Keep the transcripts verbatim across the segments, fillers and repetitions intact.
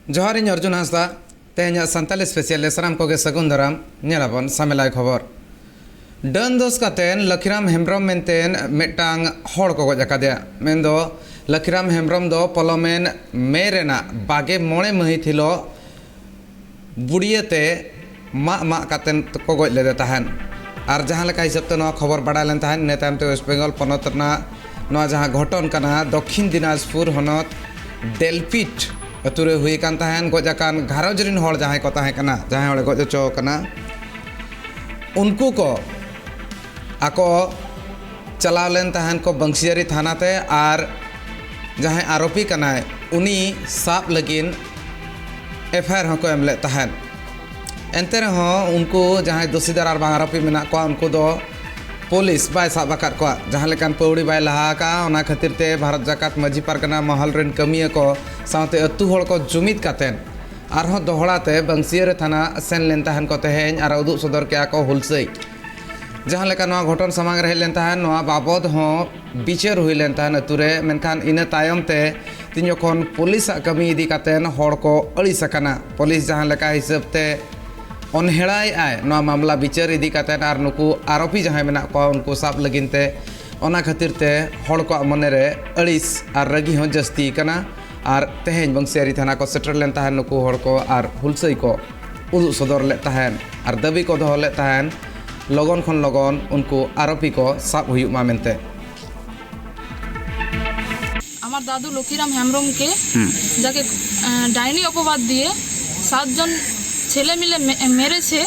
ᱡᱚᱦᱟᱨ, ᱤᱧ ᱚᱨᱡᱩᱱ ᱦᱟᱸᱥᱫᱟ᱾ ᱛᱮᱦᱮᱧᱟᱜ ᱥᱟᱱᱛᱟᱞᱤ ᱥᱯᱮᱥᱟᱞ ᱨᱮ ᱥᱟᱱᱟᱢ ᱠᱚᱜᱮ ᱥᱟᱹᱜᱩᱱ ᱫᱟᱨᱟᱢ᱾ ᱧᱮᱞᱟᱵᱚᱱ ᱥᱟᱢᱮᱞᱟᱭ ᱠᱷᱚᱵᱚᱨ᱾ ᱰᱟᱹᱱ ᱫᱳᱥ ᱠᱟᱛᱮᱱ ᱞᱟᱠᱷᱤᱨᱟᱢ ᱦᱮᱢᱵᱨᱚᱢ ᱢᱮᱱᱛᱮᱱ ᱢᱤᱫᱴᱟᱝ ᱦᱚᱲ ᱠᱚ ᱜᱚᱡ ᱟᱠᱟᱫᱮᱭᱟ᱾ ᱢᱮᱱᱫᱚ ᱞᱟᱠᱷᱤᱨᱟᱢ ᱦᱮᱢᱵᱨᱚᱢ ᱫᱚ ᱯᱚᱞᱚᱢᱮᱱ ᱢᱮ ᱨᱮᱱᱟᱜ ᱵᱟᱜᱮ ᱢᱚᱬᱮ ᱢᱟᱹᱦᱤᱛ ᱦᱤᱞᱳᱜ ᱵᱩᱲᱤᱭᱟᱹ ᱛᱮ ᱢᱟᱜ ᱢᱟᱜ ᱠᱟᱛᱮᱱ ᱠᱚ ᱜᱚᱡ ᱞᱮᱫᱮ ᱛᱟᱦᱮᱸᱱ᱾ ᱟᱨ ᱡᱟᱦᱟᱸ ᱞᱮᱠᱟ ᱦᱤᱥᱟᱹᱵ ᱛᱮ ᱱᱚᱣᱟ ᱠᱷᱚᱵᱚᱨ ᱵᱟᱲᱟᱭ ᱞᱮᱱ ᱛᱟᱦᱮᱸᱱ, ᱤᱱᱟᱹ ᱛᱟᱭᱚᱢ ᱛᱮ ᱳᱭᱮᱥᱴ ᱵᱮᱝᱜᱚᱞ ᱯᱚᱱᱚᱛ ᱨᱮᱱᱟᱜ ᱱᱚᱣᱟ ᱡᱟᱦᱟᱸ ᱜᱷᱚᱴᱚᱱ ᱠᱟᱱᱟ, ᱫᱚᱠᱠᱷᱤᱱ ᱫᱤᱱᱟᱡᱽᱯᱩᱨ ᱦᱚᱱᱚᱛ ᱰᱮᱞᱯᱤᱴ ᱟᱹᱛᱩ ᱨᱮ ᱦᱩᱭ ᱟᱠᱟᱱ ᱛᱟᱦᱮᱸᱱ᱾ ᱜᱚᱡ ᱟᱠᱟᱱ ᱜᱷᱟᱨᱚᱸᱡᱽ ᱨᱤᱱ ᱦᱚᱲ ᱡᱟᱦᱟᱸᱭ ᱠᱚ ᱛᱟᱦᱮᱸ ᱠᱟᱱᱟ, ᱡᱟᱦᱟᱸᱭ ᱦᱚᱲᱮ ᱜᱚᱡ ᱦᱚᱪᱚ ᱟᱠᱟᱱᱟ, ᱩᱱᱠᱩ ᱠᱚ ᱟᱠᱚ ᱪᱟᱞᱟᱣ ᱞᱮᱱ ᱛᱟᱦᱮᱸᱱ ᱠᱚ ᱵᱟᱝᱥᱤᱭᱟᱹᱨᱤ ᱛᱷᱟᱱᱟ ᱛᱮ, ᱟᱨ ᱡᱟᱦᱟᱸᱭ ᱟᱨᱳᱯᱤ ᱠᱟᱱᱟᱭ ᱩᱱᱤ ᱥᱟᱵ ᱞᱟᱹᱜᱤᱫ ᱮᱯᱷ ᱟᱭ ᱟᱨ ᱦᱚᱸᱠᱚ ᱮᱢ ᱞᱮᱫ ᱛᱟᱦᱮᱸᱱ᱾ ᱮᱱᱛᱮ ᱨᱮᱦᱚᱸ ᱩᱱᱠᱩ ᱡᱟᱦᱟᱸᱭ ᱫᱳᱥᱤᱫᱟᱨ ᱟᱨ ᱵᱟᱝ ᱟᱨᱳᱯᱤ ᱢᱮᱱᱟᱜ ᱠᱚᱣᱟ, ᱩᱱᱠᱩ ᱫᱚ ᱯᱩᱞᱤᱥ ᱵᱟᱭ ᱥᱟᱵ ᱟᱠᱟᱫ ᱠᱚᱣᱟ᱾ ᱡᱟᱦᱟᱸ ᱞᱮᱠᱟᱱ ᱯᱟᱹᱣᱲᱤ ᱵᱟᱭ ᱞᱟᱦᱟ ᱟᱠᱟᱫᱼᱟ, ᱚᱱᱟ ᱠᱷᱟᱹᱛᱤᱨ ᱛᱮ ᱵᱷᱟᱨᱚᱛ ᱡᱟᱠᱟᱛ ᱢᱟᱹᱡᱷᱤ ᱯᱟᱨᱜᱟᱱᱟ ᱢᱚᱦᱚᱞ ᱨᱮᱱ ᱠᱟᱹᱢᱤᱭᱟᱹ ᱠᱚ ᱥᱟᱶᱛᱮ ᱟᱹᱛᱩ ᱦᱚᱲ ᱠᱚ ᱡᱩᱢᱤᱫ ᱠᱟᱛᱮᱱ ᱟᱨᱦᱚᱸ ᱫᱚᱦᱲᱟ ᱛᱮ ᱵᱟᱝᱥᱤᱭᱟᱹᱨᱤ ᱛᱷᱟᱱᱟ ᱥᱮᱱ ᱞᱮᱱ ᱛᱟᱦᱮᱸᱱ ᱠᱚ ᱛᱮᱦᱮᱧ ᱟᱨ ᱩᱫᱩᱜ ᱥᱚᱫᱚᱨ ᱠᱮᱜᱼᱟ ᱠᱚ ᱦᱩᱞᱥᱟᱹᱭ᱾ ᱡᱟᱦᱟᱸ ᱞᱮᱠᱟ ᱱᱚᱣᱟ ᱜᱷᱚᱴᱚᱱ ᱥᱟᱢᱟᱝ ᱨᱮ ᱦᱮᱡ ᱞᱮᱱ ᱛᱟᱦᱮᱸᱱ, ᱱᱚᱣᱟ ᱵᱟᱵᱚᱫ ᱦᱚᱸ ᱵᱤᱪᱟᱹᱨ ᱦᱩᱭ ᱞᱮᱱ ᱛᱟᱦᱮᱸᱱ ᱟᱹᱛᱩ ᱨᱮ, ᱢᱮᱱᱠᱷᱟᱱ ᱤᱱᱟᱹ ᱛᱟᱭᱚᱢ ᱛᱮ ᱛᱤᱧ ᱡᱚᱠᱷᱚᱱ ᱯᱩᱞᱤᱥᱟᱜ ᱠᱟᱹᱢᱤ ᱤᱫᱤ ᱠᱟᱛᱮᱱ ᱦᱚᱲ ᱠᱚ ᱟᱹᱲᱤᱥ ᱟᱠᱟᱱᱟ, ᱯᱩᱞᱤᱥ ᱡᱟᱦᱟᱸ ᱞᱮᱠᱟ ᱦᱤᱥᱟᱹᱵ ᱛᱮ ᱚᱱᱦᱮᱲᱟᱭᱮᱫᱼᱟᱭ ᱱᱚᱣᱟ ᱢᱟᱢᱞᱟ ᱵᱤᱪᱟᱹᱨ ᱤᱫᱤ ᱠᱟᱛᱮᱱ ᱟᱨ ᱱᱩᱠᱩ ᱟᱨᱳᱯᱤ ᱡᱟᱦᱟᱸᱭ ᱢᱮᱱᱟᱜ ᱠᱚᱣᱟ ᱩᱱᱠᱩ ᱥᱟᱵ ᱞᱟᱹᱜᱤᱫ ᱛᱮ, ᱚᱱᱟ ᱠᱷᱟᱹᱛᱤᱨ ᱛᱮ ᱦᱚᱲ ᱠᱚᱣᱟᱜ ᱢᱚᱱᱮ ᱨᱮ ᱟᱹᱲᱤᱥ ᱟᱨ ᱨᱟᱹᱜᱤ ᱦᱚᱸ ᱡᱟᱹᱥᱛᱤ ᱟᱠᱟᱱᱟ᱾ ᱟᱨ ᱛᱮᱦᱮᱧ ᱵᱟᱝᱥᱤᱭᱟᱹᱨᱤ ᱛᱷᱟᱱᱟ ᱠᱚ ᱥᱮᱴᱮᱨ ᱞᱮᱱ ᱛᱟᱦᱮᱸᱱ ᱱᱩᱠᱩ ᱦᱚᱲ ᱠᱚ ᱟᱨ ᱦᱩᱞᱥᱟᱹᱭ ᱠᱚ ᱩᱫᱩᱜ ᱥᱚᱫᱚᱨ ᱞᱮᱫ ᱛᱟᱦᱮᱸᱱ ᱟᱨ ᱫᱟᱹᱵᱤ ᱠᱚ ᱫᱚᱦᱚ ᱞᱮᱫ ᱛᱟᱦᱮᱸᱱ, ᱞᱚᱜᱚᱱ ᱠᱷᱚᱱ ᱞᱚᱜᱚᱱ ᱩᱱᱠᱩ ᱟᱨᱳᱯᱤ ᱠᱚ ᱥᱟᱵ ᱦᱩᱭᱩᱜ ᱢᱟ ᱢᱮᱱᱛᱮ᱾ আমার দাদু লক্ষীরাম হেমব্রমকে, হুম। যাকে আহ, ডাইনি অপবাদ দিয়ে সাতজন ছেলে মিলে মে- মেরেছে।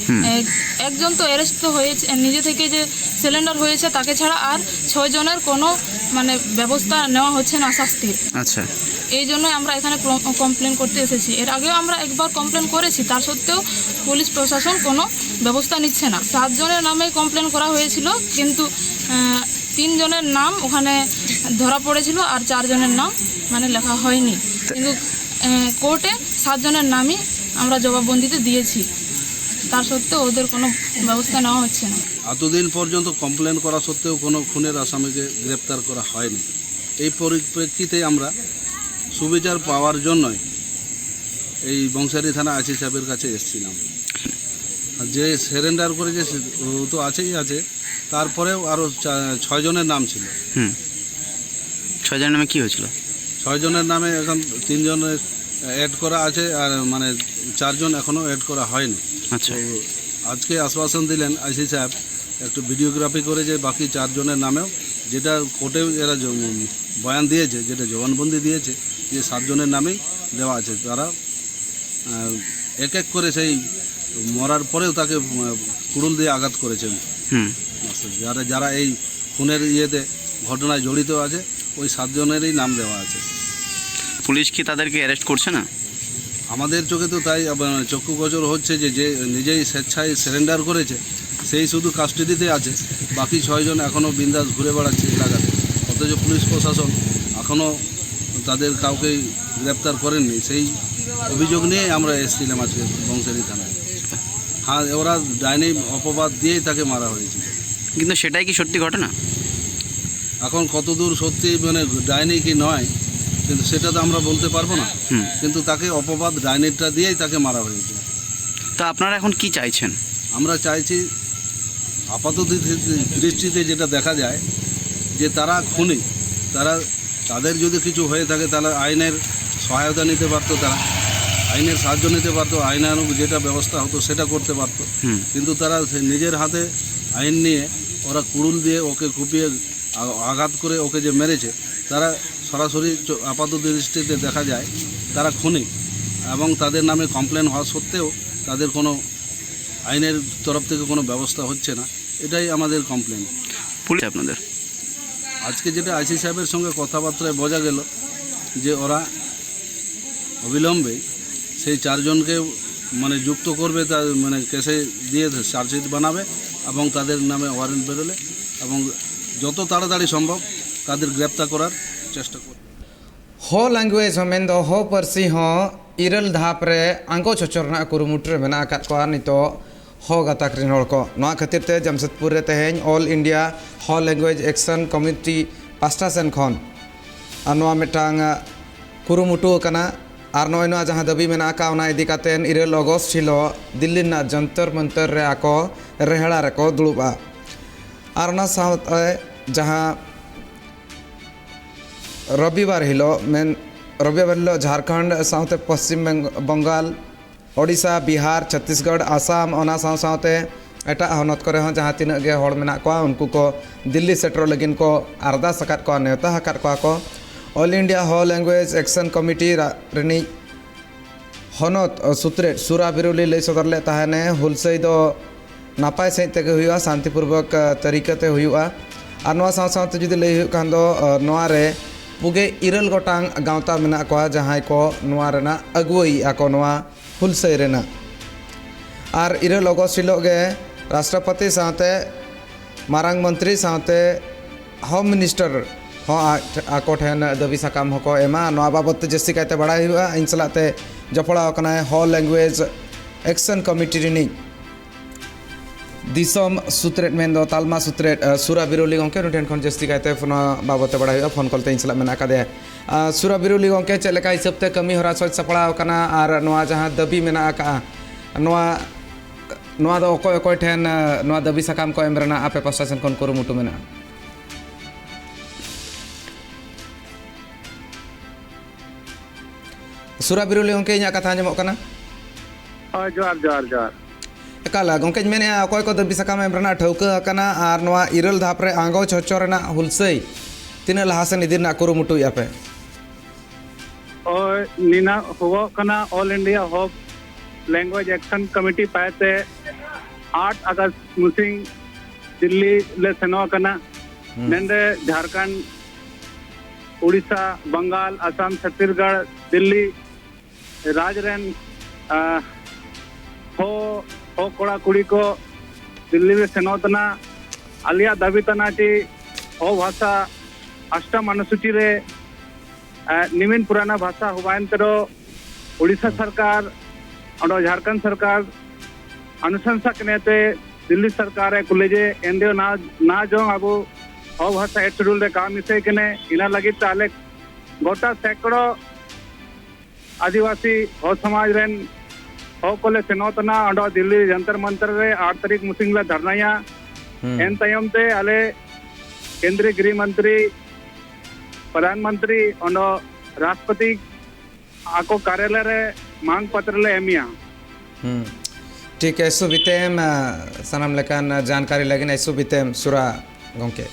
হুম। এক- একজন তো অ্যারেস্ট তো হয়েছে, নিজে থেকে যে সিলিন্ডার হয়েছে তাকে ছাড়া আর ছয় জনের কোনো মানে ব্যবস্থা নেওয়া হচ্ছে না শাস্তির। আচ্ছা। এই জন্য আমরা এখানে কমপ্লেন করতে এসেছি। এর আগেও আমরা একবার কমপ্লেন করেছি, তার সত্ত্বেও পুলিশ প্রশাসন কোনো ব্যবস্থা নিচ্ছে না। সাতজনের নামে কমপ্লেন করা হয়েছিল, কিন্তু আহ, তিনজনের নাম ওখানে ধরা পড়েছিল আর চারজনের নাম মানে লেখা হয়নি। কিন্তু আহ, কোর্টে সাতজনের নামই আমরা জবাববন্দিতে দিয়েছি, তার সত্ত্বেও ওদের কোনো ব্যবস্থা নেওয়া হচ্ছে না। এতদিন পর্যন্ত কমপ্লেন করা সত্ত্বেও কোনো খুনের আসামিকে গ্রেপ্তার করা হয়নি। এই পরিপ্রেক্ষিতে আমরা সুবিচার পাওয়ার জন্যই এই বংশারি থানা আইসি সাহেবের কাছে এসেছিলাম। আর যে সারেন্ডার করেছে, সে, ও তো আছেই আছে, তারপরেও আরও চা- ছয়জনের নাম ছিল। হুম। ছয়জনের নামে কি হয়েছিল? ছয়জনের নামে এখন তিনজনের অ্যাড করা আছে, আর মানে চারজন এখনও অ্যাড করা হয়নি। আচ্ছা। তো আজকে আশ্বাসন দিলেন আইসি সাহেব, একটু ভিডিওগ্রাফি করে যে বাকি চারজনের নামেও, যেটা কোর্টেও এরা জ- বয়ান দিয়েছে, যেটা জবানবন্দি দিয়েছে, যে সাতজনের নামেই দেওয়া আছে। তারা আহ, এক এক করে সেই মরার পরেও তাকে আহ, কুড়ুল দিয়ে আঘাত করেছেন। হুম। যারা যারা এই খুনের ইয়েতে, ঘটনায় জড়িত আছে, ওই সাতজনেরই নাম দেওয়া আছে। পুলিশ কি তাদেরকে অ্যারেস্ট করছে না? আমাদের চোখে তো তাই আহ, চক্ষুগোচর হচ্ছে যে যে নিজেই স্বেচ্ছায় সারেন্ডার করেছে, সেই শুধু কাস্টাডিতে আছে। বাকি ছয়জন এখনও বিন্দাস ঘুরে বেড়াচ্ছে এলাকাতে, অথচ পুলিশ প্রশাসন এখনও তাদের কাউকেই গ্রেপ্তার করেননি। সেই অভিযোগ নিয়েই আমরা এসেছিলাম আজকে বংশারি থানায়। হ্যাঁ, ওরা ডাইনি অপবাদ দিয়েই তাকে মারা হয়েছিল। কিন্তু সেটাই কি সত্যি ঘটনা? এখন কতদূর সত্যি, মানে, ডাইনি কি নয়, কিন্তু সেটা তো আমরা বলতে পারবো না। হুম। কিন্তু তাকে অপবাদ ডাইনিটা দিয়েই তাকে মারা হয়েছে। তো আপনারা এখন কি চাইছেন? আমরা চাইছি আপাতত দৃষ্টিতে যেটা দেখা যায় যে তারা খুনি, তারা, তাদের যদি কিছু হয়ে থাকে তাহলে আইনের সহায়তা নিতে পারতো তারা, আইনের সাহায্য নিতে পারতো, আইনানুগ যেটা ব্যবস্থা হতো সেটা করতে পারতো। হুম। কিন্তু তারা সে নিজের হাতে আইন নিয়ে ওরা কুড়ুল দিয়ে ওকে কুপিয়ে আ- আঘাত করে ওকে যে মেরেছে, তারা সরাসরি চ- আপাত দৃষ্টিতে দেখা যায় তারা খুনি, এবং তাদের নামে কমপ্লেন হওয়া সত্ত্বেও তাদের কোনো আইনের তরফ থেকে কোনো ব্যবস্থা হচ্ছে না। এটাই আমাদের কমপ্লেন। পুলিশ আপনাদের? আজকে যেটা আইসি সাহেবের সঙ্গে কথাবার্তায় বোঝা গেল যে ওরা অবিলম্বে সেই চারজনকে, মানে, যুক্ত করবে, তার, মানে, কেসে দিয়ে চার্জশিট বানাবে এবং তাদের নামে ওয়ারেন্ট বেরোলে এবং যত তাড়াতাড়ি সম্ভব তাদের গ্রেপ্তার করার চেষ্টা করবে। ᱦᱚ ᱞᱮᱝᱜᱩᱭᱮᱡᱽ ᱦᱚᱸ ᱢᱮᱱᱫᱚ ᱦᱚ ᱯᱟᱹᱨᱥᱤ ᱦᱚᱸ ᱤᱨᱟᱹᱞ ᱫᱷᱟᱯ ᱨᱮ ᱟᱬᱜᱚ ᱪᱚᱪᱚ ᱨᱮᱱᱟᱜ ᱠᱩᱨᱩᱢᱩᱴᱩ ᱨᱮ ᱢᱮᱱᱟᱜ ᱟᱠᱟᱫ ᱠᱚᱣᱟ ᱱᱤᱛᱚᱜ ᱦᱚ ᱜᱟᱛᱟᱠ ᱨᱮᱱ ᱦᱚᱲ ᱠᱚ᱾ ᱱᱚᱣᱟ ᱠᱷᱟᱹᱛᱤᱨ ᱛᱮ ᱡᱟᱢᱥᱮᱫᱽᱯᱩᱨ ᱨᱮ ᱛᱮᱦᱮᱧ All India Ho Language Action Committee ᱯᱟᱥᱴᱟ ᱥᱮᱱ ᱠᱷᱚᱱ ᱟᱨ ᱱᱚᱣᱟ ᱢᱤᱫᱴᱟᱝ ᱠᱩᱨᱩᱢᱩᱴᱩ ᱟᱠᱟᱱᱟ᱾ ᱟᱨ ᱱᱚᱜᱼᱚᱭ ᱱᱚᱣᱟ ᱡᱟᱦᱟᱸ ᱫᱟᱹᱵᱤ ᱢᱮᱱᱟᱜ ᱟᱠᱟᱫ, ᱚᱱᱟ ᱤᱫᱤ ᱠᱟᱛᱮ ᱤᱨᱟᱹᱞ ᱚᱜᱚᱥᱴ ᱦᱤᱞᱳᱜ ᱫᱤᱞᱞᱤ ᱨᱮᱱᱟᱜ ᱡᱚᱱᱛᱚᱨ ᱢᱚᱱᱛᱚᱨ ᱨᱮ ᱟᱠᱚ ᱨᱮᱦᱲᱟ ᱨᱮᱠᱚ ᱫᱩᱲᱩᱵᱼᱟ᱾ ᱟᱨ ᱚᱱᱟ ᱥᱟᱶᱛᱮ ᱡᱟᱦᱟᱸ ᱨᱚᱵᱤᱵᱟᱨ ᱦᱤᱞᱳᱜ ᱢᱮᱱ ᱨᱚᱵᱤᱵᱟᱨ ᱦᱤᱞᱳᱜ ᱡᱷᱟᱲᱠᱷᱚᱸᱰ ᱥᱟᱶᱛᱮ ᱯᱚᱥᱪᱤᱢ ᱵᱮᱝ- ᱵᱚᱝᱜᱟᱞ, ᱳᱰᱤᱥᱟ, ᱵᱤᱦᱟᱨ, ᱪᱷᱚᱛᱤᱥᱜᱚᱲ, ᱟᱥᱟᱢ, ᱚᱱᱟ ᱥᱟᱶ ᱥᱟᱶᱛᱮ ᱮᱴᱟᱜ ᱦᱚᱱᱚᱛ ᱠᱚᱨᱮ ᱦᱚᱸ ᱡᱟᱦᱟᱸ ᱛᱤᱱᱟᱹᱜ ᱜᱮ ᱦᱚᱲ ᱢᱮᱱᱟᱜ ᱠᱚᱣᱟ, ᱩᱱᱠᱩ ᱠᱚ ᱫᱤᱞᱞᱤ ᱥᱮᱴᱮᱨᱚᱜ ᱞᱟᱹᱜᱤᱫ ᱠᱚ ᱟᱨᱫᱟᱥ ᱟᱠᱟᱫ ᱠᱚᱣᱟ, ᱱᱮᱣᱛᱟ ᱟᱠᱟᱫ ᱠᱚᱣᱟ ᱠᱚ᱾ All India Ho Language Action Committee ᱨᱟ- ᱨᱤᱱᱤᱡ ᱦᱚᱱᱚᱛ ᱥᱩᱛᱨᱮᱫ ᱥᱩᱨᱟ ᱵᱤᱨᱩᱞᱤ ᱞᱟᱹᱭ ᱥᱚᱫᱚᱨ ᱞᱮᱫ ᱛᱟᱦᱮᱱᱮ, ᱦᱩᱞᱥᱟᱹᱭ ᱫᱚ ᱱᱟᱯᱟᱭ ᱥᱟᱺᱦᱤᱡ ᱛᱮᱜᱮ ᱦᱩᱭᱩᱜᱼᱟ, ᱥᱟᱱᱛᱤᱯᱩᱨᱵᱚᱠ ᱛᱟᱹᱨᱤᱠᱟ ᱛᱮ ᱦᱩᱭᱩᱜᱼᱟ᱾ ᱟᱨ ᱱᱚᱣᱟ ᱥᱟᱶ ᱥᱟᱶᱛᱮ ᱡᱩᱫᱤ ᱞᱟᱹᱭ ᱦᱩᱭᱩᱜ ᱠᱷᱟᱱ ᱫᱚ, ᱱᱚᱣᱟ ᱨᱮ ᱯᱩᱜᱮ ᱤᱨᱟᱹᱞ ᱜᱚᱴᱟᱝ ᱜᱟᱶᱛᱟ ᱢᱮᱱᱟᱜ ᱠᱚᱣᱟ, ᱡᱟᱦᱟᱸᱭ ᱠᱚ ᱱᱚᱣᱟ ᱨᱮᱱᱟᱜ ᱟᱹᱜᱩᱣᱟᱹᱭᱮᱫᱼᱟ ᱠᱚ, ᱱᱚᱣᱟ ᱦᱩᱞᱥᱟᱹᱭ ᱨᱮᱱᱟᱜ᱾ ᱟᱨ ᱤᱨᱟᱹᱞ ᱚᱜᱚᱥᱴ ᱦᱤᱞᱳᱜ ᱜᱮ ᱨᱟᱥᱴᱨᱚᱯᱚᱛᱤ ᱥᱟᱶᱛᱮ ᱢᱟᱨᱟᱝ ᱢᱚᱱᱛᱨᱤ ᱥᱟᱶᱛᱮ ᱦᱳᱢ ᱢᱤᱱᱤᱥᱴᱟᱨ ᱦᱚᱸ ᱟᱡ ᱟᱠᱚ ᱴᱷᱮᱱ ᱫᱟᱹᱵᱤ ᱥᱟᱠᱟᱢ ᱦᱚᱸᱠᱚ ᱮᱢᱟ᱾ ᱱᱚᱣᱟ ᱵᱟᱵᱚᱫ ᱛᱮ ᱡᱟᱹᱥᱛᱤ ᱠᱟᱭᱛᱮ ᱵᱟᱲᱟᱭ ᱦᱩᱭᱩᱜᱼᱟ᱾ ᱤᱧ ᱥᱟᱞᱟᱜ ᱛᱮ ᱡᱚᱯᱲᱟᱣ ᱟᱠᱟᱱᱟᱭ ᱦᱳ ᱞᱮᱝᱜᱩᱭᱮᱡᱽ ᱮᱠᱥᱚᱱ ᱠᱚᱢᱤᱴᱤ ᱨᱤᱱᱤᱡ ᱫᱤᱥᱚᱢ ᱥᱩᱛᱨᱮᱫ, ᱢᱮᱱᱫᱚ ᱛᱟᱞᱢᱟ ᱥᱩᱛᱨᱮᱫ, ᱟᱹ, ᱥᱩᱨᱟ ᱵᱤᱨᱩᱞᱤ ᱜᱚᱢᱠᱮ᱾ ᱩᱱᱤ ᱴᱷᱮᱱ ᱠᱷᱚᱱ ᱡᱟᱹᱥᱛᱤ ᱠᱟᱭᱛᱮ ᱱᱚᱣᱟ ᱵᱟᱵᱚᱫ ᱛᱮ ᱵᱟᱲᱟᱭ ᱦᱩᱭᱩᱜᱼᱟ᱾ ᱯᱷᱳᱱ ᱠᱚᱞ ᱛᱮ ᱤᱧ ᱥᱟᱞᱟᱜ ᱢᱮᱱᱟᱜ ᱟᱠᱟᱫᱮᱭᱟ᱾ ᱟᱹ, ᱥᱩᱨᱟ ᱵᱤᱨᱩᱞᱤ ᱜᱚᱢᱠᱮ, ᱪᱮᱫ ᱞᱮᱠᱟ ᱦᱤᱥᱟᱹᱵ ᱛᱮ ᱠᱟᱹᱢᱤ ᱦᱚᱨᱟ ᱥᱟᱡᱽ ᱥᱟᱯᱲᱟᱣ ᱟᱠᱟᱱᱟ ᱟᱨ ᱱᱚᱣᱟ ᱡᱟᱦᱟᱸ ᱫᱟᱹᱵᱤ ᱢᱮᱱᱟᱜ ᱟᱠᱟᱫᱼᱟ, ᱱᱚᱣᱟ, ᱱᱚᱣᱟ ᱫᱚ ᱚᱠᱚᱭ ᱚᱠᱚᱭ ᱴᱷᱮᱱ, ᱟᱹ, ᱱᱚᱣᱟ ᱫᱟᱹᱵᱤ ᱥᱟᱠᱟᱢ ᱠᱚ ᱮᱢ ᱨᱮᱱᱟᱜ ᱟᱯᱮ ᱯᱟᱥᱴᱟ ᱥᱮᱱ ᱠᱷᱚᱱ ᱠᱩᱨᱩᱢᱩᱴᱩ ᱢᱮᱱᱟᱜᱼᱟ? ᱥᱩᱨᱟ ᱵᱤᱨᱩᱞᱤ ᱜᱚᱢᱠᱮ, ᱤᱧᱟᱹᱜ ᱠᱟᱛᱷᱟ ᱟᱸᱡᱚᱢᱚᱜ ᱠᱟᱱᱟ? ᱦᱳᱭ, ᱡᱚᱦᱟᱨ, ᱡᱚᱦᱟᱨ, ᱡᱚᱦᱟᱨ᱾ ᱮᱠᱟᱞ, ᱜᱚᱢᱠᱮᱧ ᱢᱮᱱᱮᱫᱼᱟ, ᱚᱠᱚᱭ ᱠᱚ ᱫᱟᱹᱵᱤ ᱥᱟᱠᱟᱢ ᱮᱢ ᱨᱮᱱᱟᱜ ᱴᱷᱟᱹᱣᱠᱟᱹ ᱟᱠᱟᱱᱟ ᱟᱨ ᱱᱚᱣᱟ ᱤᱨᱟᱹᱞ ᱫᱷᱟᱯ ᱨᱮ ᱟᱸᱜᱚᱪ ᱦᱚᱪᱚ ᱨᱮᱱᱟᱜ ᱦᱩᱞᱥᱟᱹᱭ ᱛᱤᱱᱟᱹᱜ ᱞᱟᱦᱟ ᱥᱮᱱ ᱤᱫᱤ ᱨᱮᱱᱟᱜ ᱠᱩᱨᱩᱢᱩᱴᱩᱭᱮᱫᱼᱟ ᱯᱮ? ᱳᱭ, ᱱᱤᱱᱟᱜ ᱦᱚᱦᱚ ᱠᱟᱱᱟ All India Ho Language Action Committee ᱯᱟᱭᱮᱛᱮ ᱟᱴ ᱟᱜᱚᱥᱴ ᱢᱩᱥᱤᱝ ᱫᱤᱞᱞᱤ ᱞᱮ ᱥᱮᱱᱚᱜ ᱠᱟᱱᱟ᱾ ᱦᱩᱸ᱾ ᱱᱮᱸᱰᱮ ᱡᱷᱟᱲᱠᱷᱚᱸᱰ, ᱩᱲᱤᱥᱥᱟ, ᱵᱟᱝᱜᱟᱞ, ᱟᱥᱟᱢ, ᱪᱷᱚᱛᱤᱥᱜᱚᱲ, ᱫᱤᱞᱞᱤ ᱨᱟᱡᱽ ᱨᱮᱱ, ᱟᱸ, ᱦᱚ, ᱦᱚ ᱠᱚᱲᱟ ᱠᱩᱲᱤ ᱠᱚ ᱫᱤᱞᱞᱤ ᱨᱮ ᱥᱮᱱᱚᱜ ᱠᱟᱱᱟ᱾ ᱟᱞᱮᱭᱟᱜ ᱫᱟᱹᱵᱤ ᱠᱟᱱᱟ ᱡᱮ ᱦᱚ ᱵᱷᱟᱥᱟ ᱟᱥᱴᱟ ᱢᱟᱱᱩᱥᱩᱪᱤ ᱨᱮ, ᱟᱸ, ᱱᱤᱢᱤᱱ ᱯᱩᱨᱟᱱᱟ ᱵᱷᱟᱥᱟ ᱦᱩᱣᱟᱭᱮᱱ ᱛᱮᱫᱚ ᱩᱲᱤᱥᱥᱟ ᱦᱩᱸ᱾ ᱥᱚᱨᱠᱟᱨ, ᱚᱸᱰᱮ ᱡᱷᱟᱲᱠᱷᱚᱸᱰ ᱥᱚᱨᱠᱟᱨ ᱚᱱᱩᱥᱚᱝᱥᱟ ᱠᱟᱱᱟ ᱛᱮ ᱫᱤᱞᱞᱤ ᱥᱚᱨᱠᱟᱨ ᱮ ᱠᱩᱞᱮ ᱡᱮ ᱮᱱ ᱰᱤ ᱳ ᱱᱟ, ᱱᱟ ᱡᱚᱝ ᱟᱵᱚ ᱦᱚ ᱵᱷᱟᱥᱟ ᱮᱭᱤᱴ ᱥᱤᱰᱩᱞ ᱨᱮ ᱠᱟᱢ ᱤᱥᱟᱹᱭ ᱠᱟᱱᱟ᱾ ᱤᱱᱟᱹ ᱞᱟᱹᱜᱤᱫ ᱛᱮ ᱟᱞᱮ ᱜᱚᱴᱟ ᱥᱮᱠᱲᱚ ᱟᱹᱫᱤᱵᱟᱹᱥᱤ ᱦᱚᱲ ᱥᱚᱢᱟᱡᱽ ᱨᱮᱱ ᱦᱚᱲ ᱠᱚᱞᱮ ᱥᱮᱱᱚᱜ ᱠᱟᱱᱟ᱾ ᱚᱸᱰᱮ ᱫᱤᱞᱞᱤ ᱡᱚᱱᱛᱚᱨ ᱢᱚᱱᱛᱚᱨ ᱨᱮ ᱟᱴ ᱛᱟᱹᱨᱤᱠᱷ ᱢᱩᱥᱤᱝ ᱞᱮ ᱫᱷᱟᱨᱱᱟᱭᱟ᱾ ᱦᱩᱸ᱾ ᱮᱱ ᱛᱟᱭᱚᱢ ᱛᱮ ᱟᱞᱮ ᱠᱮᱱᱫᱨᱤᱭ ᱜᱨᱤᱦ ᱢᱚᱱᱛᱨᱤ, ᱯᱨᱚᱫᱷᱟᱱ ᱢᱚᱱᱛᱨᱤ, ᱚᱸᱰᱮ ᱨᱟᱥᱴᱨᱚᱯᱚᱛᱤ ᱟᱠᱚ ᱠᱟᱨᱭᱟᱞᱚᱭ ᱨᱮ ᱢᱟᱝ ᱯᱚᱛᱨᱚ ᱞᱮ ᱮᱢᱮᱭᱟ᱾ ᱦᱩᱸ᱾ ᱴᱷᱤᱠ, ᱮᱥᱩ ᱵᱤᱛᱮᱢ, ᱟ, ᱥᱟᱱᱟᱢ ᱞᱮᱠᱟᱱ ᱡᱟᱱᱠᱟᱨᱤ ᱞᱟᱹᱜᱤᱫ ᱮᱥᱩ ᱵᱤᱛᱮᱢ ᱥᱩᱨᱟ ᱜᱚᱢᱠᱮ᱾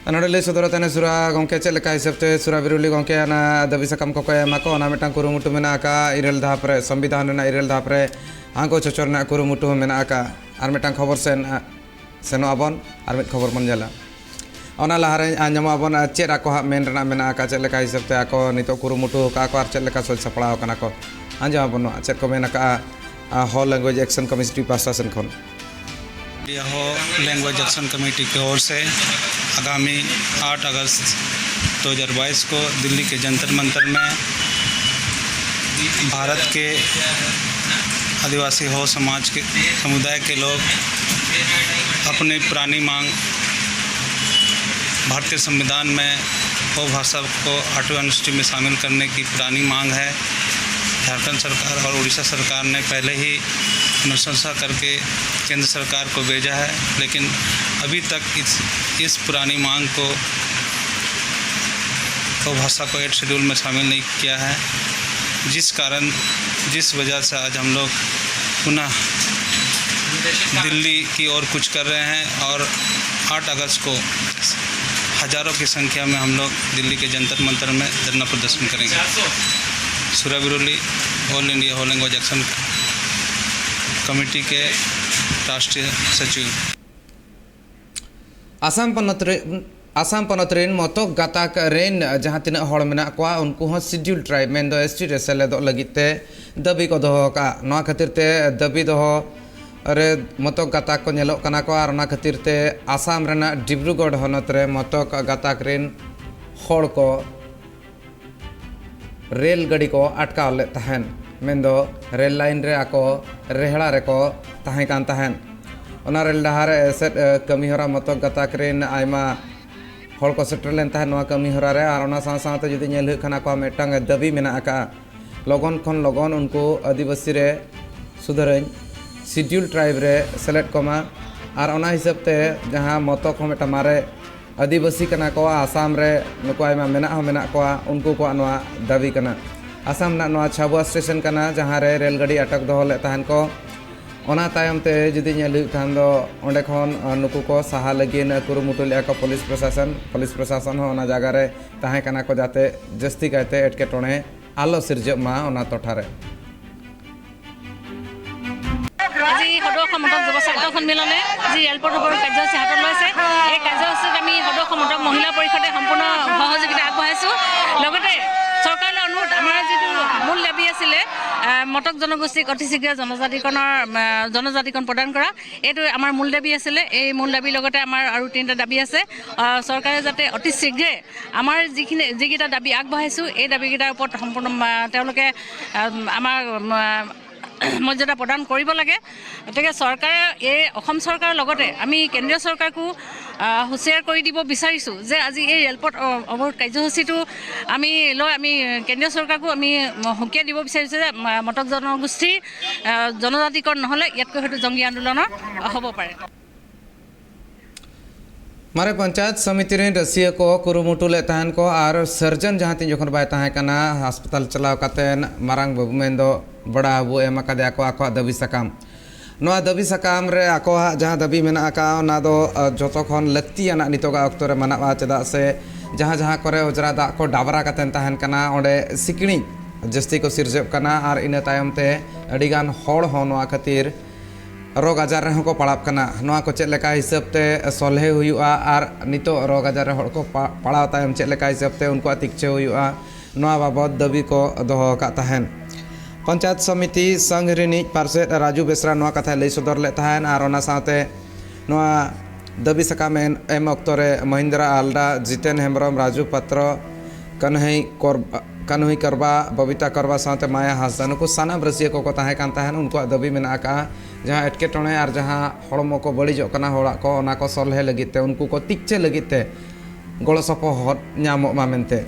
ᱟᱨ ᱱᱚᱰᱮ ᱞᱟᱹᱭ ᱥᱚᱫᱚᱨ ᱛᱟᱦᱮᱱᱟ ᱥᱩᱨᱟ ᱜᱚᱢᱠᱮ, ᱪᱮᱫ ᱞᱮᱠᱟ ᱦᱤᱥᱟᱹᱵ ᱛᱮ ᱥᱩᱨᱟ ᱵᱤᱨᱩᱞᱤ ᱜᱚᱢᱠᱮ ᱚᱱᱟ ᱫᱟᱹᱵᱤ ᱥᱟᱠᱟᱢ ᱠᱚᱠᱚ ᱮᱢ ᱟᱠᱚ, ᱚᱱᱟ ᱢᱤᱫᱴᱟᱝ ᱠᱩᱨᱩᱢᱩᱴᱩ ᱢᱮᱱᱟᱜ ᱟᱠᱟᱫ, ᱤᱨᱟᱹᱞ ᱫᱷᱟᱯ ᱨᱮ, ᱥᱚᱝᱵᱤᱫᱷᱟᱱ ᱨᱮᱱᱟᱜ ᱤᱨᱟᱹᱞ ᱫᱷᱟᱯ ᱨᱮ ᱦᱟᱸᱜ ᱠᱚ ᱪᱚᱪᱚᱨ ᱨᱮᱱᱟᱜ ᱠᱩᱨᱩᱢᱩᱴᱩ ᱦᱚᱸ ᱢᱮᱱᱟᱜ ᱟᱠᱟᱫ᱾ ᱟᱨ ᱢᱤᱫᱴᱟᱝ ᱠᱷᱚᱵᱚᱨ ᱥᱮᱱ, ᱟ, ᱥᱮᱱᱚᱜ ᱟᱵᱚᱱ, ᱟᱨ ᱢᱤᱫ ᱠᱷᱚᱵᱚᱨ ᱵᱚᱱ ᱧᱮᱞᱟ᱾ ᱚᱱᱟ ᱞᱟᱦᱟᱨᱮ ᱟᱸᱡᱚᱢᱟᱵᱚᱱ, ᱟᱨ ᱪᱮᱫ ᱟᱠᱚ ᱦᱟᱸᱜ ᱢᱮᱱ ᱨᱮᱱᱟᱜ ᱢᱮᱱᱟᱜ ᱟᱠᱟᱫ, ᱪᱮᱫ ᱞᱮᱠᱟ ᱦᱤᱥᱟᱹᱵ ᱛᱮ ᱟᱠᱚ ᱱᱤᱛᱚᱜ ᱠᱩᱨᱩᱢᱩᱴᱩ ᱟᱠᱟᱫ ᱠᱚ ᱟᱨ ᱪᱮᱫ ᱞᱮᱠᱟ ᱥᱟᱹᱛ ᱥᱟᱯᱲᱟᱣ ᱟᱠᱟᱱᱟ ᱠᱚ᱾ ᱟᱸᱡᱚᱢᱟᱵᱚᱱ ᱱᱚᱣᱟ ᱪᱮᱫ ᱠᱚ ᱢᱮᱱ ᱟᱠᱟᱫᱼᱟ, ᱟ, Ho Language Action Committee ᱯᱟᱦᱴᱟ ᱥᱮᱱ ᱠᱷᱚᱱ᱾ यह हो लैंग्वेज एक्शन कमेटी की ओर से आगामी आठ अगस्त दो हज़ार बाईस को दिल्ली के जंतर मंतर में भारत के आदिवासी हो समाज के, समुदाय के लोग अपनी पुरानी मांग, भारतीय संविधान में हो भाषा को आठवीं अनुसूची में शामिल करने की पुरानी मांग है। झारखंड सरकार और उड़ीसा सरकार ने पहले ही अनुशंसा करके केंद्र सरकार को भेजा है, लेकिन अभी तक इस, इस पुरानी मांग को, को भाषा को एट शेड्यूल में शामिल नहीं किया है, जिस कारण, जिस वजह से आज हम लोग पुनः दिल्ली की ओर कूच कर रहे हैं और आठ अगस्त को हजारों की संख्या में हम लोग दिल्ली के जंतर मंतर में धरना प्रदर्शन करेंगे। सुरा बिरुली, ऑल इंडिया हो लैंग्वेज एक्शन कमेटी के राष्ट्रीय सचिव। ᱟᱥᱟᱢ ᱯᱚᱱᱚᱛ ᱨᱮ, ᱟᱥᱟᱢ ᱯᱚᱱᱚᱛ ᱨᱮᱱ ᱢᱚᱛᱚᱠ ᱜᱟᱛᱟᱠ ᱨᱮᱱ ᱡᱟᱦᱟᱸ ᱛᱤᱱᱟᱹᱜ ᱦᱚᱲ ᱢᱮᱱᱟᱜ ᱠᱚᱣᱟ, ᱩᱱᱠᱩ ᱦᱚᱸ ᱥᱤᱰᱤᱭᱩᱞ ᱴᱨᱟᱭᱤᱵᱽ, ᱢᱮᱱᱫᱚ ᱮᱥ ᱴᱤ ᱨᱮ ᱥᱮᱞᱮᱫᱚᱜ ᱞᱟᱹᱜᱤᱫ ᱛᱮ ᱫᱟᱹᱵᱤ ᱠᱚ ᱫᱚᱦᱚ ᱟᱠᱟᱫᱼᱟ᱾ ᱱᱚᱣᱟ ᱠᱷᱟᱹᱛᱤᱨ ᱛᱮ ᱫᱟᱹᱵᱤ ᱫᱚᱦᱚ ᱨᱮ ᱢᱚᱛᱚᱠ ᱜᱟᱛᱟᱠ ᱠᱚ ᱧᱮᱞᱚᱜ ᱠᱟᱱᱟ ᱠᱚ ᱟᱨ ᱚᱱᱟ ᱠᱷᱟᱹᱛᱤᱨ ᱛᱮ ᱟᱥᱟᱢ ᱨᱮᱱᱟᱜ ᱰᱤᱵᱽᱨᱩᱜᱚᱲ ᱦᱚᱱᱚᱛ ᱨᱮ ᱢᱚᱛᱚᱠ ᱜᱟᱛᱟᱠ ᱨᱮᱱ ᱦᱚᱲ ᱠᱚ ᱨᱮᱞ ᱜᱟᱹᱰᱤ ᱠᱚ ᱟᱴᱠᱟᱣ ᱞᱮᱫ ᱛᱟᱦᱮᱸᱱ, ᱢᱮᱱᱫᱚ ᱨᱮᱞ ᱞᱟᱭᱤᱱ ᱨᱮ ᱟᱠᱚ ᱨᱮᱦᱲᱟ ᱨᱮᱠᱚ ᱛᱟᱦᱮᱸ ᱠᱟᱱ ᱛᱟᱦᱮᱸᱱ᱾ ᱚᱱᱟ ᱨᱮᱞ ᱰᱟᱦᱟᱨ ᱮᱥᱮᱫ, ᱮ, ᱠᱟᱹᱢᱤᱦᱚᱨᱟ ᱢᱚᱛᱚᱠ ᱜᱟᱛᱟᱠ ᱨᱮᱱ ᱟᱭᱢᱟ ᱦᱚᱲ ᱠᱚ ᱥᱮᱴᱮᱨ ᱞᱮᱱ ᱛᱟᱦᱮᱸᱫ ᱱᱚᱣᱟ ᱠᱟᱹᱢᱤ ᱦᱚᱨᱟ ᱨᱮ᱾ ᱟᱨ ᱚᱱᱟ ᱥᱟᱶ ᱥᱟᱶᱛᱮ ᱡᱩᱫᱤ ᱧᱮᱞ ᱦᱩᱭᱩᱜ ᱠᱷᱟᱱ, ᱟᱠᱚᱣᱟᱜ ᱢᱤᱫᱴᱟᱝ ᱫᱟᱹᱵᱤ ᱢᱮᱱᱟᱜ ᱟᱠᱟᱫᱼᱟ, ᱞᱚᱜᱚᱱ ᱠᱷᱚᱱ ᱞᱚᱜᱚᱱ ᱩᱱᱠᱩ ᱟᱹᱫᱤᱵᱟᱹᱥᱤ ᱨᱮ ᱥᱩᱫᱷᱟᱹᱨᱟᱹᱧ, ᱥᱤᱰᱤᱭᱩᱞ ᱴᱨᱟᱭᱤᱵᱽ ᱨᱮ ᱥᱮᱞᱮᱫ ᱠᱚᱢᱟ᱾ ᱟᱨ ᱚᱱᱟ ᱦᱤᱥᱟᱹᱵ ᱛᱮ ᱡᱟᱦᱟᱸ ᱢᱚᱛᱚ ᱠᱚ ᱢᱤᱫᱴᱟᱝ ᱢᱟᱨᱮ ᱟᱹᱫᱤᱵᱟᱹᱥᱤ ᱠᱟᱱᱟ ᱠᱚ, ᱟᱥᱟᱢ ᱨᱮ ᱱᱩᱠᱩ ᱟᱭᱢᱟ ᱢᱮᱱᱟᱜ ᱦᱚᱸ ᱢᱮᱱᱟᱜ ᱠᱚᱣᱟ, ᱩᱱᱠᱩ ᱠᱚᱣᱟᱜ ᱱᱚᱣᱟ ᱫᱟᱹᱵᱤ ᱠᱟᱱᱟ᱾ ᱟᱥᱟᱢ ᱨᱮᱱᱟᱜ ᱱᱚᱣᱟ ᱪᱷᱟᱵᱩᱣᱟ ᱥᱴᱮᱥᱚᱱ ᱠᱟᱱᱟ, ᱡᱟᱦᱟᱸ ᱨᱮ ᱨᱮᱞ ᱜᱟᱹᱰᱤ ᱟᱴᱚᱠ ᱫᱚᱦᱚ ᱞᱮᱫ ᱛᱟᱦᱮᱱ ᱠᱚ᱾ ᱚᱱᱟ ᱛᱟᱭᱚᱢ ᱛᱮ ᱡᱩᱫᱤ ᱧᱮᱞ ᱦᱩᱭᱩᱜ ᱠᱷᱟᱱ ᱫᱚ, ᱚᱸᱰᱮ ᱠᱷᱚᱱ, ᱟᱸ, ᱱᱩᱠᱩ ᱠᱚ ᱥᱟᱦᱟ ᱞᱟᱹᱜᱤᱫ ᱠᱩᱨᱩᱢᱩᱴᱩ ᱞᱮᱫᱼᱟ ᱠᱚ ᱯᱩᱞᱤᱥ ᱯᱨᱚᱥᱟᱥᱚᱱ᱾ ᱯᱩᱞᱤᱥ ᱯᱨᱚᱥᱟᱥᱚᱱ ᱦᱚᱸ ᱚᱱᱟ ᱡᱟᱭᱜᱟ ᱨᱮ ᱛᱟᱦᱮᱸ ᱠᱟᱱᱟ ᱠᱚ, ᱡᱟᱛᱮ ᱡᱟᱹᱥᱛᱤ ᱠᱟᱭᱛᱮ ᱮᱴᱠᱮᱴᱚᱬᱮ ᱟᱞᱚ ᱥᱤᱨᱡᱟᱹᱜ ᱢᱟ ᱚᱱᱟ ᱴᱚᱴᱷᱟ ᱨᱮ᱾ আজি সদৌ অসম মটক যুৱ ছাত্ৰ সন্মিলনে যি ৰেলপথ অৱৰোধ কাৰ্যসূচী হাতত লৈছে, এই কাৰ্যসূচীত আমি সদৌ অসম মটক মহিলা পৰিষদে সম্পূৰ্ণ সহযোগিতা আগবঢ়াইছোঁ। লগতে চৰকাৰলৈ অনুৰোধ, আমাৰ যিটো মূল দাবী আছিলে, আহ, মটক জনগোষ্ঠীক অতি শীঘ্ৰে জনজাতিকৰণৰ, আহ, জনজাতিকৰণ প্ৰদান কৰা, এইটো আমাৰ মূল দাবী আছিলে। এই মূল দাবীৰ লগতে আমাৰ আৰু তিনিটা দাবী আছে। আহ, চৰকাৰে যাতে অতি শীঘ্ৰে আমাৰ যিখিনি, যিকেইটা দাবী আগবঢ়াইছোঁ, এই দাবীকেইটাৰ ওপৰত সম্পূৰ্ণ, আহ, তেওঁলোকে, আহ, আমাৰ, আহ, মৰ্যাদা প্ৰদান কৰিব লাগে। গতিকে চৰকাৰে, এই অসম চৰকাৰৰ লগতে আমি কেন্দ্ৰীয় চৰকাৰকো, আহ, হুঁচিয়াৰ কৰি দিব বিচাৰিছোঁ যে আজি এই ৰেলপথ অ-, অৱৰোধ কাৰ্যসূচীটো আমি লৈ আমি কেন্দ্ৰীয় চৰকাৰকো আমি সকীয়াই দিব বিচাৰিছোঁ যে ম-, মটক জনগোষ্ঠীৰ, আহ, জনজাতিকৰণ নহ'লে ইয়াতকৈ হয়তো জংগী আন্দোলনৰ হ'ব পাৰে। ᱢᱟᱨᱮ ᱯᱚᱧᱪᱟᱭᱮᱛ ᱥᱚᱢᱤᱛᱤ ᱨᱮᱱ ᱨᱟᱹᱥᱤᱭᱟᱹ ᱠᱚ ᱠᱩᱨᱩᱢᱩᱴᱩ ᱞᱮᱫ ᱛᱟᱦᱮᱱ ᱠᱚ ᱟᱨ ᱥᱟᱨᱡᱚᱱ ᱡᱟᱦᱟᱸ ᱛᱤᱱ ᱡᱚᱠᱷᱚᱱ ᱵᱟᱭ ᱛᱟᱦᱮᱸ ᱠᱟᱱᱟ, ᱦᱟᱥᱯᱟᱛᱟᱞ ᱪᱟᱞᱟᱣ ᱠᱟᱛᱮᱱ ᱢᱟᱨᱟᱝ ᱵᱟᱹᱵᱩ ᱢᱮᱱᱫᱚ ᱵᱟᱲᱟ ᱵᱟᱹᱵᱩ ᱮᱢ ᱟᱠᱟᱫᱮᱭᱟ ᱠᱚ ᱟᱠᱚᱣᱟᱜ ᱫᱟᱹᱵᱤ ᱥᱟᱠᱟᱢ᱾ ᱱᱚᱣᱟ ᱫᱟᱹᱵᱤ ᱥᱟᱠᱟᱢ ᱨᱮ ᱟᱠᱚᱣᱟᱜ ᱡᱟᱦᱟᱸ ᱫᱟᱹᱵᱤ ᱢᱮᱱᱟᱜ ᱟᱠᱟᱫ, ᱚᱱᱟ ᱫᱚ, ᱟ, ᱡᱚᱛᱚ ᱠᱷᱚᱱ ᱞᱟᱹᱠᱛᱤᱭᱟᱱᱟᱜ ᱱᱤᱛᱚᱜᱟᱜ ᱚᱠᱛᱚ ᱨᱮ ᱢᱟᱱᱟᱜᱼᱟ, ᱪᱮᱫᱟᱜ ᱥᱮ ᱡᱟᱦᱟᱸ ᱡᱟᱦᱟᱸ ᱠᱚᱨᱮ ᱚᱡᱽᱨᱟ ᱫᱟᱜ ᱠᱚ ᱰᱟᱵᱽᱨᱟ ᱠᱟᱛᱮᱱ ᱛᱟᱦᱮᱱ ᱠᱟᱱᱟ, ᱚᱸᱰᱮ ᱥᱤᱠᱲᱤᱡ ᱡᱟᱹᱥᱛᱤ ᱠᱚ ᱥᱤᱨᱡᱟᱹᱜ ᱠᱟᱱᱟ ᱟᱨ ᱤᱱᱟᱹ ᱛᱟᱭᱚᱢ ᱛᱮ ᱟᱹᱰᱤᱜᱟᱱ ᱦᱚᱲ ᱦᱚᱸ ᱱᱚᱣᱟ ᱠᱷᱟᱹᱛᱤᱨ ᱨᱳᱜᱽ ᱟᱡᱟᱨ ᱨᱮᱦᱚᱸ ᱠᱚ ᱯᱟᱲᱟᱣᱜ ᱠᱟᱱᱟ᱾ ᱱᱚᱣᱟ ᱠᱚ ᱪᱮᱫ ᱞᱮᱠᱟ ᱦᱤᱥᱟᱹᱵ ᱛᱮ ᱥᱚᱞᱦᱮ ᱦᱩᱭᱩᱜᱼᱟ ᱟᱨ ᱱᱤᱛᱚᱜ ᱨᱳᱜᱽ ᱟᱡᱟᱨ ᱨᱮ ᱦᱚᱲ ᱠᱚ ᱯᱟ-, ᱯᱟᱲᱟᱣ ᱛᱟᱭᱚᱢ ᱪᱮᱫ ᱞᱮᱠᱟ ᱦᱤᱥᱟᱹᱵ ᱛᱮ ᱩᱱᱠᱩᱣᱟᱜ ᱛᱤᱠᱪᱷᱟᱹ ᱦᱩᱭᱩᱜᱼᱟ, ᱱᱚᱣᱟ ᱵᱟᱵᱚᱛ ᱫᱟᱹᱵᱤ ᱠᱚ ᱫᱚᱦᱚ ᱟᱠᱟᱫ ᱛᱟᱦᱮᱱ᱾ ᱯᱚᱧᱪᱟᱭᱮᱛ ᱥᱚᱢᱤᱛᱤ ᱥᱚᱝᱜᱷ ᱨᱤᱱᱤᱡ ᱯᱟᱨᱥᱮᱛ ᱨᱟᱡᱩ ᱵᱮᱥᱨᱟ ᱱᱚᱣᱟ ᱠᱟᱛᱷᱟᱭ ᱞᱟᱹᱭ ᱥᱚᱫᱚᱨ ᱞᱮᱫ ᱛᱟᱦᱮᱱ ᱟᱨ ᱚᱱᱟ ᱥᱟᱶᱛᱮ ᱱᱚᱣᱟ ᱫᱟᱹᱵᱤ ᱥᱟᱠᱟᱢ ᱮᱢ, ᱮᱢ ᱚᱠᱛᱚ ᱨᱮ ᱢᱚᱦᱤᱱᱫᱨᱟ ᱟᱞᱰᱟ, ᱡᱤᱛᱮᱱ ᱦᱮᱢᱵᱨᱚᱢ, ᱨᱟᱡᱩ ᱯᱟᱛᱨᱚ, ᱠᱟᱹᱱᱦᱟᱹᱭ ᱠᱚᱨ-, ᱠᱟᱹᱱᱦᱩᱭ ᱠᱟᱨᱵᱟ, ᱵᱚᱵᱤᱛᱟ ᱠᱟᱨᱵᱟ ᱥᱟᱶᱛᱮ ᱢᱟᱭᱟ ᱦᱟᱸᱥᱫᱟ, ᱱᱩᱠᱩ ᱥᱟᱱᱟᱢ ᱨᱟᱹᱥᱤᱭᱟᱹ ᱠᱚᱠᱚ ᱛᱟᱦᱮᱸ ᱠᱟᱱ ᱛᱟᱦᱮᱸᱱ᱾ ᱩᱱᱠᱩᱣᱟᱜ ᱫᱟᱹᱵᱤ ᱢᱮᱱᱟᱜ ᱟᱠᱟᱫᱼᱟ, ᱡᱟᱦᱟᱸ ᱮᱴᱠᱮᱴᱚᱬᱮ ᱟᱨ ᱡᱟᱦᱟᱸ ᱦᱚᱲᱢᱚ ᱠᱚ ᱵᱟᱹᱲᱤᱡᱚᱜ ᱠᱟᱱᱟ ᱦᱚᱲᱟᱜ ᱠᱚ, ᱚᱱᱟ ᱠᱚ ᱥᱚᱞᱦᱮ ᱞᱟᱹᱜᱤᱫ ᱛᱮ, ᱩᱱᱠᱩ ᱠᱚ ᱛᱤᱠᱪᱟᱹ ᱞᱟᱹᱜᱤᱫ ᱛᱮ ᱜᱚᱲᱚ ᱥᱚᱯᱚᱦᱚᱫ ᱧᱟᱢᱚᱜ ᱢᱟ ᱢᱮᱱᱛᱮ᱾